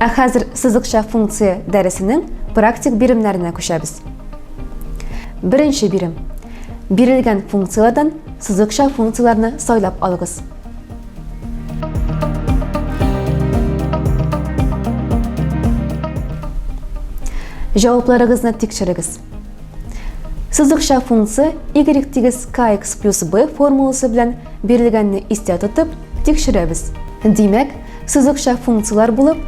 Ә хәзер сызыкча функция дәресенең практик биремнәренә күчәбез. Беренче бирем. Бирелгән функцияләрдән сызыкча функцияләрне сайлап алыгыз. Җавапларыгызны тикшерегез. Сызыкча функция y тигез kx плюс b формуласы белән бирелгәнне истә тотып, тикшерәбез. Димәк, сызыкча функцияләр булып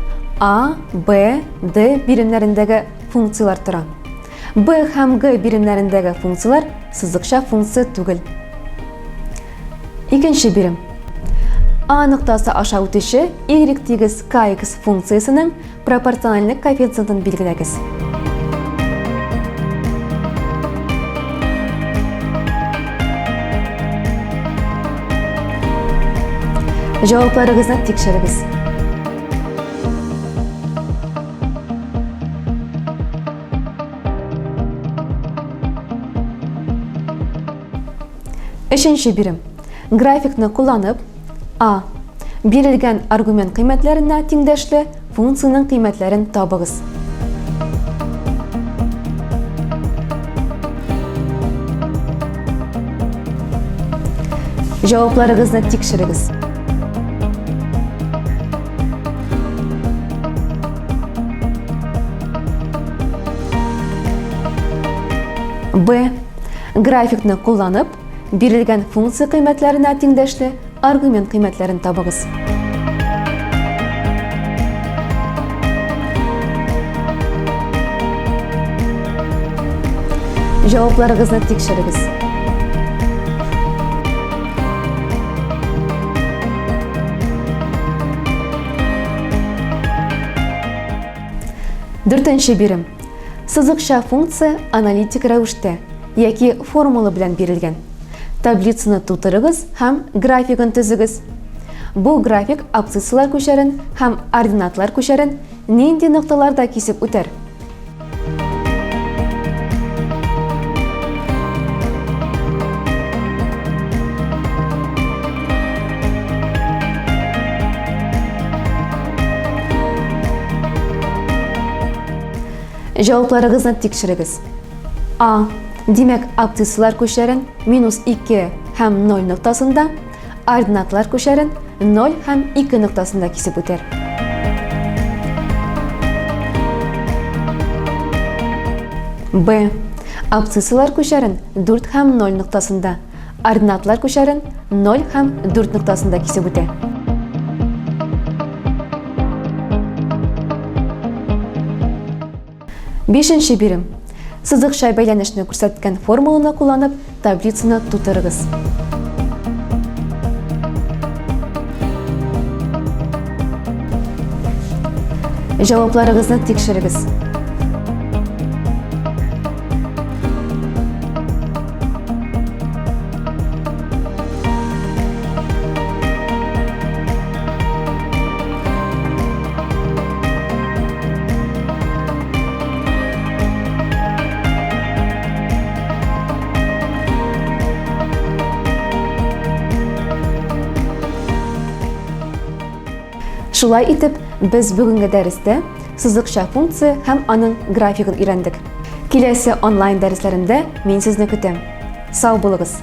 a, b, d биремнәрендәге функцияләр тора. B һәм G биремнәрендәге функцияләр сызыкча функция түгел. Икенче бирем. А ноктасы аша үтүче y тигез kx функциясенең пропорциональлек коэффициентын билгеләгез. Җавапларыгызны тикшерегез. Өченче бирем. Графикны кулланып, А. Бирелгән аргумент кыйммәтләренә тиңдәшле функциянең кыйммәтләрен табыгыз. Җавапларыгызны тикшерегез. Б. Графикны кулланып, бирелгән функция кыйммәтләренә тиңдәшле аргумент кыйммәтләрен табыгыз. Җавапларыгызны тикшерегез. Дүртенче бирем. Сызыкча функция аналитик рәвештә яки формула белән бирелгән. Таблицаны тутырыгыз һәм графигын төзегез. Бу график абсциссалар күчәрен һәм ординатлар күчәрен нинди нокталарда кисеп үтәр? Җавапларыгызны тикшерегез. А. Димәк, абсциссалар күчәрен минус 2 һәм 0 ноктасында, ординатлар күчәрен 0 һәм 2 ноктасында кисеп үтәр. Б. Абсциссалар күчәрен 4 һәм 0 ноктасында, ординатлар күчәрен 0 һәм 4 ноктасында кисеп үтә. Бишенче бирем. Сызыкча бәйләнешне күрсәткән формуланы кулланып, таблицаны тутырыгыз. Җавапларыгызны тикшерегез. Шулай итеп, без бүгенге дәрестә сызыкча функция һәм аның графигын өйрәндек. Киләсе онлайн дәресләремдә мин сезне көтәм. Сау булыгыз!